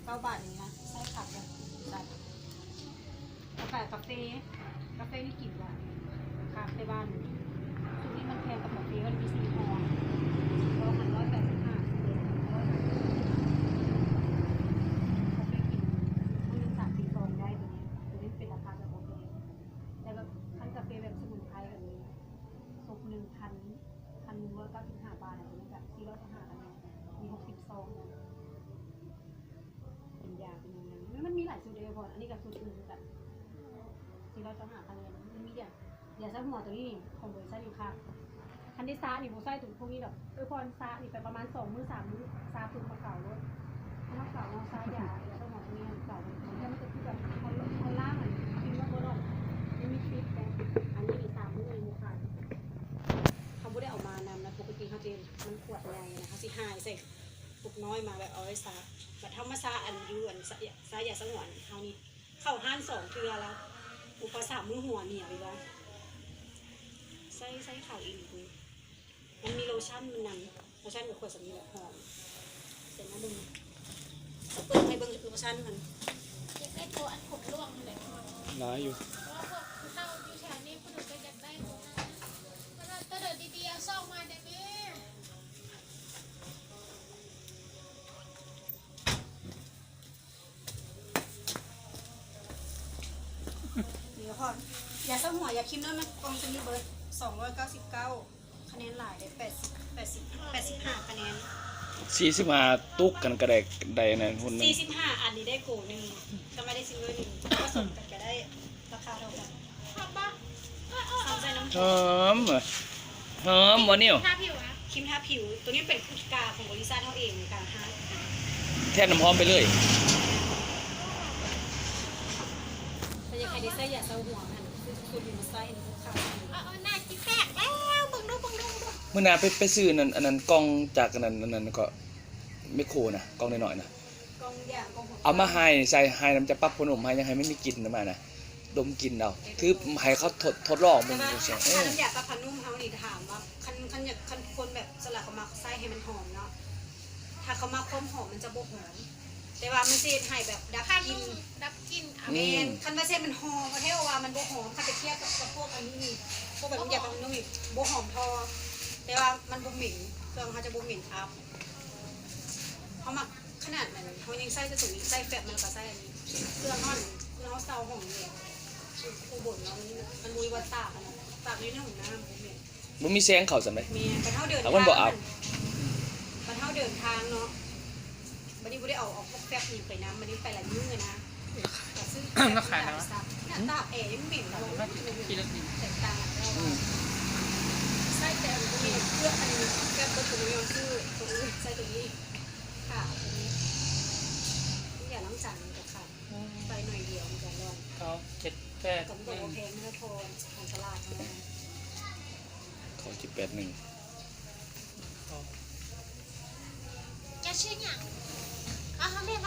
ເກົ້າບາດນີ້ນະ ໃຊ້ຄັກເລີຍ. ແລ້ວກະກາເຟ ກາເຟນີ້ກິນວ່າຄັກແຕ່ບ້ານ. ຊຸດນີ້ມັນແພງກວ່າກາເຟ ມັນມີສີ່ຫໍ່ ສີ່ຫໍ່ຫັ້ນຮ້ອຍແປດສິບຫ້າ ກາເຟກິນມື້ໜຶ່ງສາມສີ່ຊອງໄດ້. ໂຕນີ້ ໂຕນີ້ເປັນລາຄາແບບໂອເຄ ແຕ່ແບບຄັນກາເຟແບບສະໝຸນໄພແບບນີ້ ຊຸດໜຶ່ງພັນ ພັນໜຶ່ງຮ້ອຍເກົ້າສິບຫ້າບາດ ອັນນີ້ກະສີ່ຮ້ອຍຊາວຫ້າ ອັນນີ້ມີຫົກສິບຊອງ. ເປັນຢາເປັນຫຍັງ ມັນມີຫຼາຍສູດເດ້ ເພາະອັນນີ້ກະສູດໜຶ່ງຄືກັນ ສີ່ຮ້ອຍຊາວຫ້າ ພັນເງິນ. ມັນມີຢາ ຢາຊາຫົວໂຕນີ້ຂອງບໍລິສັດນີ້ຄັກ. ຄັນໄດ້ຊານີ້ບໍ່ໃຊ້ໂຕພວກນີ້ດອກ ເອີ ເພາະຊານີ້ໄປປະມານສອງມື້ສາມມື້ ຊາປຶບມາເກົາໂລດ. ເຮົາເກົາເນາະ ຊາຢາ ຢາຊາຫົວໂຕນີ້ເກົາ ມັນຈະຄືແບບເຮົາ ເຮົາລ້າງອັນກິນແລ້ວບໍ່ດອກ ມັນມີພິດແບບ ອັນນີ້ນີ້ສາມມື້ຍັງບໍ່ຂາຍ. ເຮົາບໍ່ໄດ້ເອົາມານຳນະ ປົກກະຕິເຮົາຈະ ມັນຂວດໃຫຍ່ນະ ເຮົາຊິຫາຍໃສ່ປຸກນ້ອຍມາແບບເອົາໄວ້ຊາ. ບັດເຮົາມາຊາອັນຢູ່ອັນ ຊາຢາ ຊາຢາຊາຫົວເຮົານີ້ ເຂົ້າຮ້ານສອງເທື່ອລະ ອຸປະສາມມື້ຫົວໜຽວອີກລະ. ໃຊ້ ໃຊ້ເຂົ້າອີ່ຫຼີ ມັນມີໂລຊັນມັນນຳ ໂລຊັນກະຂວດສຳນີ້ແຫຼະ ຫອມ. ເປັນອັນໜຶ່ງ ເປີດໃຫ້ເບິ່ງໂລຊັນມັນ ຢາກໄດ້ໂຕອັນຜົມລ່ວງນີ້ແຫຼະ ຫຼາຍຢູ່ ເພາະວ່າພວກຜູ້ເຖົ້າຢູ່ແຖວນີ້ຜູ້ໜຶ່ງກະຢາກໄດ້ໂຕນັ້ນ ເພິ່ນວ່າໂຕເດີດດີໆ ເອົາຊອກມາແດ່ແມ່. ນີ້ພອນ ຢາຊາຫົວ ຢາຄຣີມເນີ ມັນກ່ອງຊະນິດເບີສອງຮ້ອຍເກົ້າສິບເກົ້າ ຄະແນນຫຼາຍເດ້ ແປດສິບ ແປດສິບ ແປດສິບຫ້າຄະແນນ. ສີ່ສິບຫ້າຕຸກກັນກະໄດ້ ໄດ້ນັ້ນ ຮຸ່ນໜຶ່ງ ສີ່ສິບຫ້າອັນນີ້ໄດ້ໂກໜຶ່ງ ກຳໄລໄດ້ຊິບໜ່ວຍໜຶ່ງ ປະສົມກັນກະໄດ້ ລາຄາເທົ່າກັນ. ຫອມບໍ່? ເອີໆໆ ຫອມ ຫອມບໍ່ນິວ? ທາຜິວອະ ຄຣີມທາຜິວ ໂຕນີ້ເປັນຄູດກາຂອງບໍລິສັດເຮົາເອງ ກາງຮ້ານ ແທນນ້ຳຫອມໄປເລີຍ. ແຕ່ຢາກໃຫ້ໄດ້ໃຊ້ຢາຊາຫົວຫັ້ນ ຊື້ສູດນີ້ມາໃຊ້ໃຫ້ລູກຄ້າ. ເອີໆ ໜ້າຊິແຕກແລ້ວ ເບິ່ງດູ ເບິ່ງດູ ເບິ່ງດູ. ມື້ໜ້າໄປ ໄປຊື້ອັນນັ້ນ ອັນນັ້ນ ກ່ອງຈາກອັນນັ້ນ ອັນນັ້ນ ກະ ແມກໂຄນະ ກ່ອງນ້ອຍໆນະ ເອົາມາໃຫ້ໃສ່ ໃຫ້ນຳຈະປັບຜ້ານຸ້ມ ໃຫ້ຫຍັງ ໃຫ້ມັນມີກິ່ນອອກມານະ ດົມກິ່ນເອົາ ຄືໃຫ້ເຂົາທົດ ທົດລອງເບິ່ງ. ແຕ່ວ່າ ເອີ ຄັນນ້ຳຢາປັບຜ້ານຸ້ມເຮົານີ້ ຖາມວ່າ ຄັນ ຄັນຢາກ ຄັນຄົນແບບສ່ວນຫຼາຍເຂົາມັກໃຊ້ໃຫ້ມັນຫອມເນາະ ຖ້າເຂົາມັກຄວາມຫອມມັນຈະບໍ່ຫອມ ແຕ່ວ່າມັນຊິເຮັດໃຫ້ແບບດັບກິ່ນ ດັບກິ່ນ. ແມ່ນ ຄັນວ່າເຊັນມັນຫອມ ແທ້ວ່າມັນບໍ່ຫອມ ຄັນໄປທຽບກັບ ກັບພວກອັນນີ້ນີ້ ພວກແບບນ້ຳຢາປັບຜ້ານຸ້ມນີ້ ບໍ່ຫອມທໍ່ ແຕ່ວ່າມັນບໍ່ເໝັນ ເຄື່ອງເຮົາຈະບໍ່ເໝັນອັບ. ເຮົາມັກຂະໜາດນັ້ນ ເຮົາຍັງໃຊ້ແຕ່ໂຕນີ້ ໃຊ້ແຟັບມັນ ແລ້ວກະໃຊ້ອັນນີ້ ເຄື່ອງເຮົາ ເຄື່ອງເຮົາເຊົ່າຫ້ອງຢູ່ ຢູ່ອຸບົນເນາະ ມັນ ມັນບໍ່ມີບ່ອນຕາກຫັ້ນນະ ຕາກຢູ່ໃນຫ້ອງນ້ຳ ບໍ່ແມ່ນ ບໍ່ມີແສງເຂົ້າຊັ້ນໃດ. ແມ່ນ ບັດເຮົາເດີນທາງ ບັດເຮົາເດີນທາງເນາະ ບັດນີ້ບໍ່ໄດ້ເອົາ ເອົາພວກແຟັບນີ້ໄປນຳ ບັດນີ້ໄປຫຼາຍມື້ນະ ກະຊື້ແຟັບ ລາຄາເທົ່າໃດວະ? ຕາກແອຍັງເໝັນເນາະ ແຕກຕ່າງກັນ. ອືມ ໃຊ້ແຕ່ອັນບໍ່ມີເຄື່ອງ ອັນແຟັບບໍ່ ບໍ່ຍອມຊື້ໂຕອື່ນ ໃຊ້ໂຕນີ້. ຂາວໂຕນີ້ ຢາລ້າງຈານມັນກະຂາວ ອືມ ໃສ່ໜ້ອຍດຽວມັນກະລອງ. ເກົ້າ ເຈັດ ແປດ ກະບໍ່ແພງເນາະ ທອນ ຂອງຕະຫຼາດເນາະ. ເກົ້າ ເຈັດ ແປດ ໜຶ່ງ ເຈົ້າຊື່ຫຍັງ? ເອົາ ເຮົາແມ່ນ